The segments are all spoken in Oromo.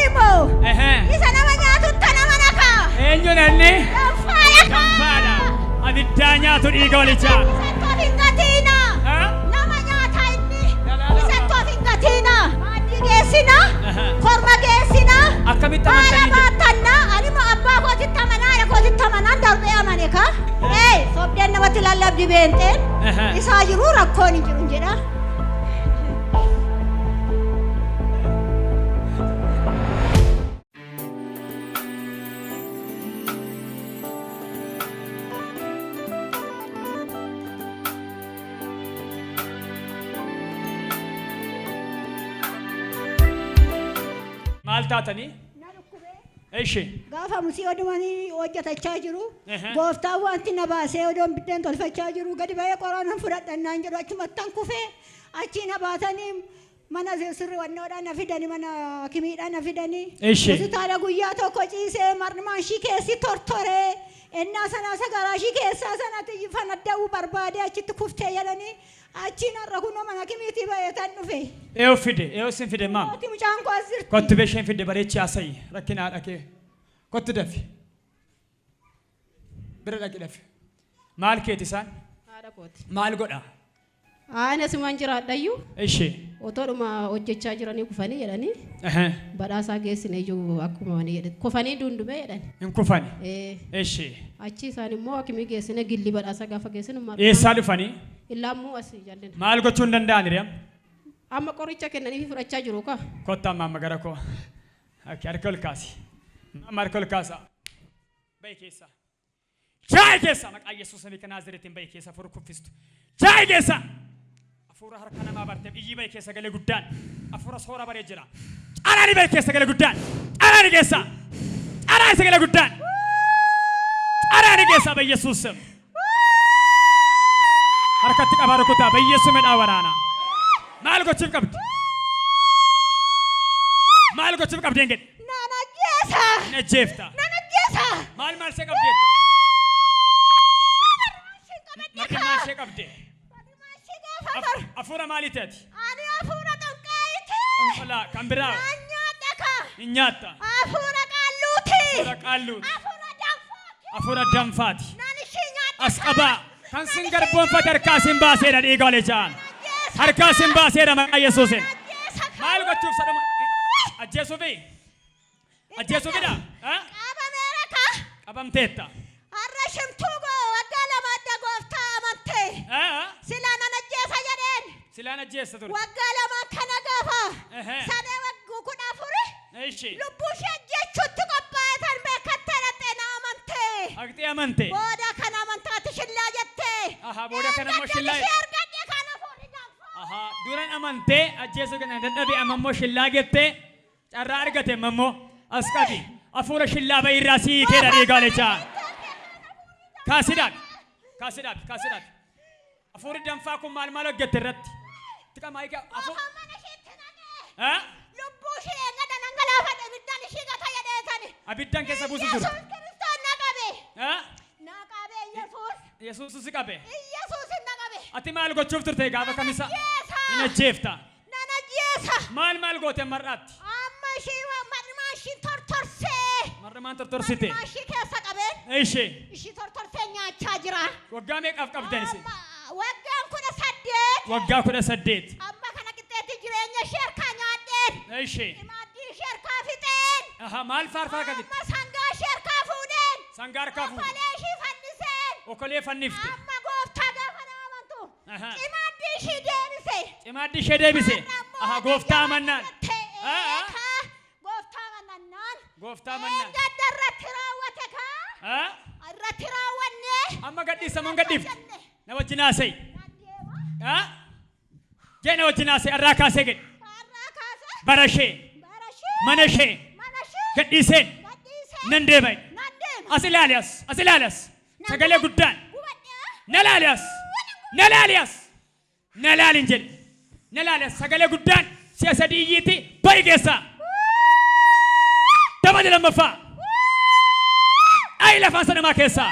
immoo Ehee. isa nama nyaatutti nama nakaa. Eenyuun inni? Danfaadha kaa. Danfaadha. Abiddaa nyaatu dhiiga holichaa. Isatti of hin gatiina. Ha? Nama nyaata inni. Dalaala. Isatti of hin gatiina. Maaddii geessina. Aha. Korma geessina. Akkamitti Baala amantanii baattanna. Ani immoo abbaa kootitti amanaa haadha kootitti amanaan darbee amane ka. Ee sobdeen namatti lallabdi beenxeen. Aha. Isaa jiru rakkoon hin jiru jedha. Maal taatanii? Na dhukkubee. Ishi. Gaafa musii odumanii hojjetachaa jiru. Ehe. Gooftaan wanti na baasee odoon biddeen tolfachaa jiru gadi ba'ee qoraanan fudhadhannaan jedhu achumattan kufee achii na baasanii mana sirri wannoodhaan na fidani mana hakimiidhaan na fidani. Ishi. Hospitaala guyyaa tokko ciisee mar'umaan ishii keessi tortoree ennaa sanaa sagaraa ishii keessaa sanatti fanadda'uu barbaadee achitti kuftee jedhanii achiin har'a kunoo mana hakimiitii ba'ee tan dhufe. Eeyo fide, eeyo sin fide maam. Mootii mucaan koo as jirti. Kottu bee isheen fidde bareechi haasa'i rakkina haadha kee. Kottu dafi. Bira dhaqi dafi. Maal keeti isaan? Haadha kooti. Maal godha? Ani asumaan jiraadhayyuu Ishi. otoodhuma hojjechaa jiranii kufanii jedhanii Ehe. badhaasaa geessine iyyuu akkuma ani jedhe kufanii dundumee jedhan. Hin kufani. Ee, Ishi. achi isaan immoo hakimii geessine gilli badhaasaa gaafa geessinu mar'umaan Eessaa dhufanii? illaammuu as jallina. Maal gochuu hin danda'ani ree? Amma qoricha kennaniifi fudhachaa jiru kaa. Kottaa amma amma gara koo. Okay, harka ol kaasi. Amma harka ol kaasa. Bahi keessaa. Jaa'i keessaa maqaa Yesuus namicha Naazireetiin bahi keessa hafuura kuffistu. Jaa'i keessaa. Hafuura harka namaa barteef iyyii bahi keessa galee guddaan. Hafuura soora baree jira. Caraani bahi keessa galee guddaan. Caraani keessaa. Caraani sagalee guddaan. Caraani keessaa bahi Yesuus sim. Harkatti qabaa rukutaa bahi Yesuus medhaa waraanaa. Maal gochuuf qabdi? Maal gochuuf qabdi hin jedhe? Nan ajjeesa! Hin ajjeefta. Nan ajjeesa! Maal maal ishee qabdeetta? Mar'immaa ishee qabde. Hafuura maaliiti ati? Ani hafuura xonqaayiiti. Xonqolaa kan biraa Nan nyaadha ka. hin nyaatta. Hafuura qaalluuti. Hafuura qaalluuti. Hafuura danfaati. Hafuura danfaati. Nan ishii nyaadha As qabaa. Kan sin garboonfate harkaa sin baaseera dhiiga olichaan. Harkaa sin baaseera maqaa Yesuusin. Maal gochuuf sadhuma ajjeesuufi? Ajjeesuufidha? Qabameera ka. Qabamteetta. Har'a shimtuu goo waggaa 2 adda gooftaa amante. Silaa nan ajjeesa jedheen. Silaan ajjeessa ture. Waggaa 2 kana gaafa. Sadee wagguu 14. Ishi. Lubbuu ishee ajjeechuutti qophaa'e tan beekattee dhaqxee na amante. Haqxee amante. Booda kana amantaatti shillaa jettee. Aha, booda kana immoo Eeggaddan shillaa. ishee argadhe kana fuudhi danfaa. Aha, duran amantee ajjeesuu kana dadhabe amma immoo shillaa jettee carraa argate amma immoo as qabi. Hafuura shillaa ba'i irraa sii hiikeera dhiiga walichaa. Kaasi dhaabi. Kaasi dhaabi. Kaasi dhaabi. Hafuurri danfaa kun maal maal hojjette irratti? Tiqa maayika hafuur. Gaafa mana isheetti naqee Ha? lubbuu ishee eeggadha nan galaafadhe ibiddaan ishii gata jedheetani. Abiddaan keessa buusu ture. Yesuus Kiristoos na qabe. Ha? Na qabe Yesuus. Yesuus si qabe. Yesuus na qabe. Ati maal gochuuf turte gaafa kamisa? Ajjeesa. Hin ajjeefta. Nan ajjeesa. Maal maal goote mar'aatti? Amma ishii mar'imaa ishii tortorsee. Mar'imaan tortorsite. Mar'imaa ishii keessa qabeen. Ishee. Ishii tortorsee nyaachaa jira. Waggaa meeqaaf qabdan isin? Amma waggaan 18. Waggaa 18. Amma kana qixxeetti jireenya ishee harkaa nyaadheen. Ishee. Maaddii ishee harkaa fixeen. Aha maal faarfaa qabitti? Amma sangaa ishee harkaa fuudheen. Sangaa harkaa fuudhe. Okolee ishii fanniseen. Okolee fannifte. Amma gooftaa gaafa na amantu. Aha. Cimaaddii ishii deebise. Cimaaddii ishee deebise. Har'a immoo Aha gooftaa amannaan. Ta'ee Ah, ah. kaa gooftaa amannaan. Gooftaa amannaan. Gadda irratti raawwate kaa. Ah? Irratti raawwannee. Amma gadhiisa moo hin gadhiiftu? Na wajjin haasa'i. Nan deema. Ah? Jee na wajjin haasa'i har'aa kaasee gad. Har'aa kaasee. Bara ishee. Bara ishee. Mana ishee. Mana ishee. Gadhiiseen. Gadhiisee. Nan deema. Nan deema. As ilaali as. As ilaali as. Sagalee guddaan. Gubadhee. Na laali as. Na laali as. Na laali hin jedhe. Na laali as. Sagalee guddaan si'a sadii iyyiitti ba'i keessaa. Dabali lammaffaa. Ayi lafaan sanamaa keessaa.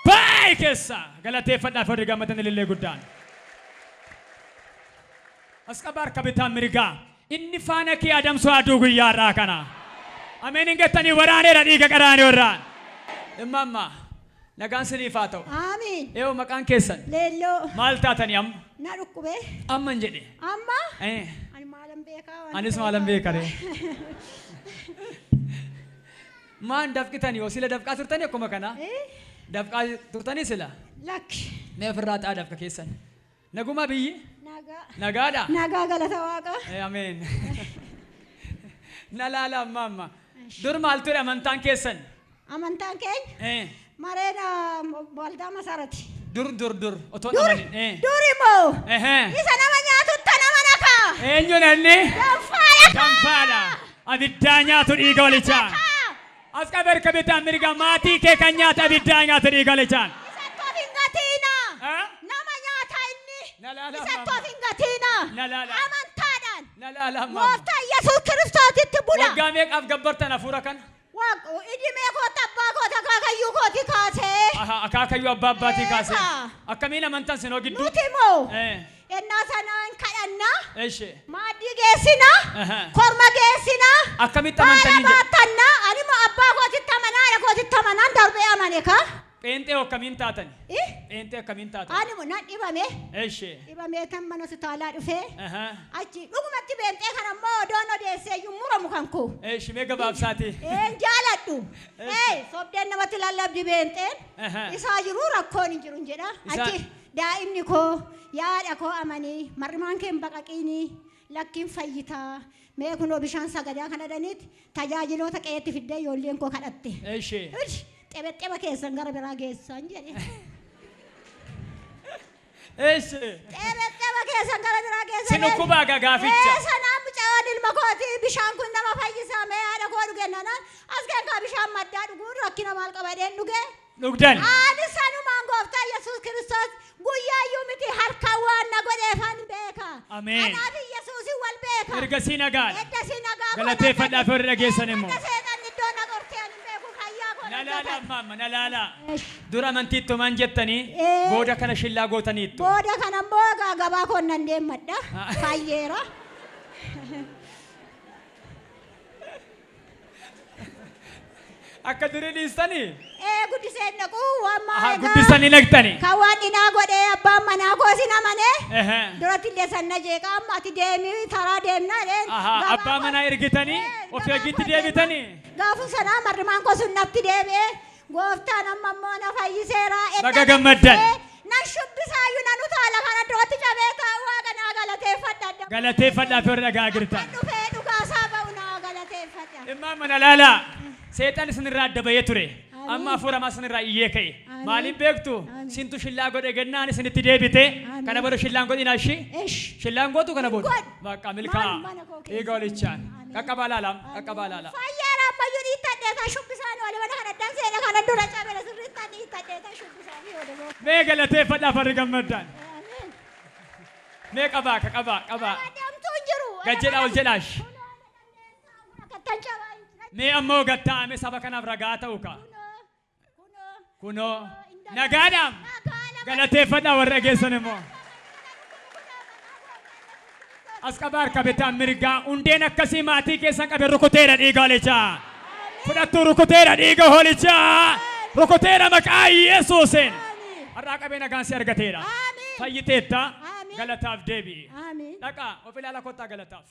Ba'i keessaa. Galateeffadhaaf warri gammatan ilillee guddaan. As qaba harka bitaa mirgaa. Inni faana kee adamsu aduu guyyaa irraa kana. Ameen hin gettanii waraaneera dhiiga qaraanioo irraan. Immaamma nagaan siniif haa ta'u. Aamiin. Eewo maqaan keessan? Leelloo. Maal taatanii amma? Na dhukkube. Amma hin jedhe. Amma? Eh. Ani maalan beekaa waan Anis ta'eef. maalan beeka ree. Maan dafqitanii hoo sila dafqaa turtanii akkuma kana? Eh? Dafqaa turtanii sila? Lakki. Mee ofirraa xaa dafqa keessan. Naguma biyyi? Nagaa. Nagaadha? Nagaa galata waaqa. Eh, Ameen. Na laala amma amma. Dur maal ture amantaan keessan? Amantaan keenya Eh, mareena waldaa masarati. Dur dur dur otoo hin Dur amanin. Eh. dur immoo Ehee. isa nama nyaatutti nama nakaa. Eenyu nanni? Danfaadha kaa. Danfaadha. Abiddaa nyaatu dhiiga walichaan. Kaa. As qabe harka bitaan mirga maatii kee kan nyaate abiddaa nyaatu dhiiga walichaan. Isatti of hin gatiina. Eh? Nama nyaata inni. Na laala Isatti amma. of hin gatiina. Na laala. Amantaadhaan. Na laala amma. Gooftaa Yesuus Kiristoositti bula. Waggaa meeqaaf gabbartan hafuura kana? Waaqo idimee koota abbaa koota akaakayyuu kooti kaasee. Aha, akaakayyuu abbaa abbaatii kaasee. Eegaa. Akkamiin amantan sinoo gidduu? Nuti moo Eh, ennaa sanaan kadhanna. Eshi. Maaddii geessina. Aha. Korma geessina. Akkamitti Baala amantanii jedhe? baattanna. Ani immoo abbaa kootitti amanaa haadha kootitti amanaan darbee amane ka. Pheenxee akkamiin taatan? Ih, Pheenxee akkamiin taatan? Ani immoo nan dhibame. Eshi. Dhibamee tan mana hospitaalaa dhufee. Aha. Achi dhugumatti beenxee kana immoo odoon odeessee iyyuu muramu kan koo. Eshi mee gabaabsaati. Een jaaladhu. Ee sobdeen namatti lallabdi beenxeen. Aha. Isaa jiru rakkoon hin jiru hin jedha. Isaa- Achi daa'imni koo yaada koo amanii marrimaan kee hin baqaqiinii lakkiin fayyitaa mee kunoo bishaan sagadaa kana dhaniitti tajaajiloota qe'eetti fiddee ijoolleen koo kadhatte. Eshi. Ish, Xebexeba keessan gara biraa geessan jedhe. Eshi. Xebexeba keessan gara biraa geessan. Si dhukkubaa gaa gaaficha. Ee sanaan mucaan ilma kooti bishaan kun nama fayyisaa mee haadha koo dhuge nanaan as keenkaa bishaan maddaa dhuguun rakkina maal qaba jedheen dhuge. Dhugdan. Ani sanumaan gooftaa Yesuus Kiristoos guyyaa iyyuu miti harkaan waan na godheefan beeka. Ameen. Anaaf Yesuusin wal beeka. Ergasii nagaadha. Eddasii nagaa koo Galateeffadhaaf warri dhageessan immoo. Akka seexanni iddoo na qortee ani hin beeku fayyaa koo Na na laala gatan. amma amma na laala. Esh. Dura amantiittu maan jettanii Ee. booda kana shillaa gootaniittu. Booda kana immoo egaa gabaa koon nan deemmadha. Fayyeera. Akka durii dhiistanii? Ee guddisee hin dhaqu waan maa Aha, egaa. guddisanii dhaqxanii. Kan waan dhinaa godhee abbaan manaa koos hin amanee. Ehe. Duratti illee san na jeeqa amma ati deemii taraa deemna jedheen. Aha, Gabaa abbaa koo- manaa ergitanii Ee, ofii gabaa hojiitti koo deebitanii. Gaafa sanaa marrimaan koo sun natti deebi'ee gooftaan amma immoo na fayyiseera. Edda Baga gammaddan. Ee, Nan shubbisaayyuu nan utaala kana duratti cabee taa'u waaqa naa galateeffadha. Galateeffadhaa fi warri dhagaa jirtan. Kan dhufee dhugaasaa ba'u naa galateeffadha. Immaa mana laalaa. Seexan isinirraa adda bahee ture. Amiin. Amma hafuura hamaa isinirraa iyyee ka'e. Amiin. Maaliif beektu? Amiin. Sintu shillaa godhe gennaan isinitti deebite. Amiin. Kana booda shillaan godhinaa ishii. Ish. Shillaan gootu kana booda. Godhu. Bakka milkaa'a. Maal mana koo keessa? Dhiiga olichaan. Amiin. Qaqqabaa laalaa. Qaqqabaa laalaa. Fayyeera ammayyuu dhiittadhee kan shubbisaan oole mana kana addaan seena kana dura cabela sirriitti dhiittadhee kan shubbisaan oole. Mee galateeffadhaaf warri gammaddan. Amiin. Mee qabaa ka qabaa qabaa. Adamtuu hin jiru. Gad jedhaa ol jedhaash. Akkattan cabaa hin jiru. Mee ammoo gad taa'ame saba kanaaf ragaa ta'u ka. Kunoo, Kunoo nagaadhaam Nagaa galateeffadhaa warra dhageessan immoo. As qabaa harka bitaan mirgaa hundeen akkasii maatii keessan qabe rukuteera dhiiga hoolichaa. Fudhattuu rukuteera dhiiga hoolichaa. Rukuteera maqaa Yesuusiin. Har'aa qabee nagaan si argateera. Amiin. Fayyiteetta Amiin. galataaf deebi'i. Amiin. Dhaqaa of ilaala kottaa galataaf.